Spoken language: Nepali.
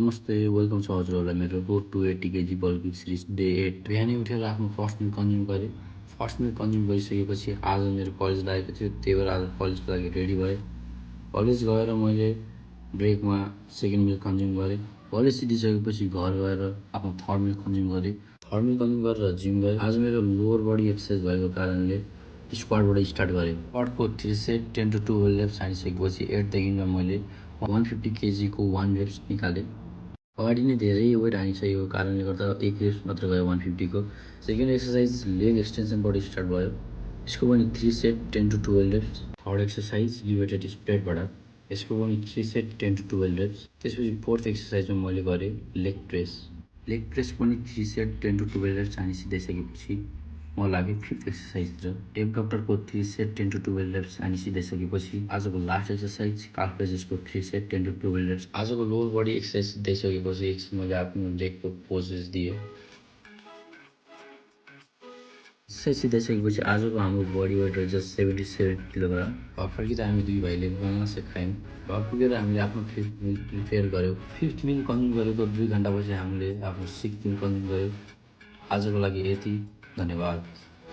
नमस्ते, वेलकम छ हजुरहरूलाई मेरो road to 80 KG bulking series day 8। बिहानै उठेर आफ्नो फर्स्ट मिल कन्ज्युम गरेँ। फर्स्ट मिल कन्ज्युम गरिसकेपछि आज मेरो कलेज लागेको थियो, त्यही भएर आज कलेजको लागि रेडी भएँ। कलेज गएर मैले ब्रेकमा सेकेन्ड मिल कन्ज्युम गरेँ। कलेज सिधिसकेपछि घर गएर आफ्नो थर्ड मिल कन्ज्युम गरेँ। थर्ड मिल कन्ज्युम गरेर जिम गएँ। आज मेरो लोवर बडी एक्सर्साइज भएको कारणले स्क्वाडबाट स्टार्ट गरेँ। स्क्वाडको 3 सेट 10 to 12 रेप्स हानिसकेपछि 8देखि मैले 150 केजीको 1 रेप्स निकालेँ। अगाडि नै धेरै वेट हानिसकेको कारणले गर्दा 1 रेप्स मात्र गयो 150को। सेकेन्ड एक्सर्साइज लेग एक्सटेन्सनबाट स्टार्ट भयो। यसको पनि 3 set 10 to 12 reps. Third exercise लिभरेटेड स्प्रेडबाट। यसको पनि 3 सेट 10 to 12 रेप्स। त्यसपछि फोर्थ एक्सर्साइजमा मैले गरेँ लेग प्रेस। लेग प्रेस पनि 3 सेट 10 to 12 रेप्स हानि सिधाइसकेपछि म लागेँ फिफ्थ एक्सर्साइजतिर। एब्डक्टरको 3 सेट 10 to 12 रेप्स हानि सिधाइसकेपछि आजको लास्ट एक्सर्साइज काफ रेजेसको 3 सेट 10 to 12 रेप्स। आजको लोवर बडी एक्सर्साइज सिधाइसकेपछि एकछिन मैले आफ्नो लेगको पोजेस दिएँ। एक्सर्साइज सिधाइसकेपछि आजको हाम्रो बडी वेट रहेछ 77 किलोग्राम। घर फर्किँदा हामी दुई भाइले बनासे खायौँ। घर पुगेर हामीले आफ्नो फिफ्थ मिल प्रिपेयर गऱ्यौँ। फिफ्थ मिल कन्ज्युम गरेको 2 घन्टापछि हामीले आफ्नो सिक्स्थ मिल कन्ज्युम गऱ्यौँ। आजको लागि यति, धन्यवाद।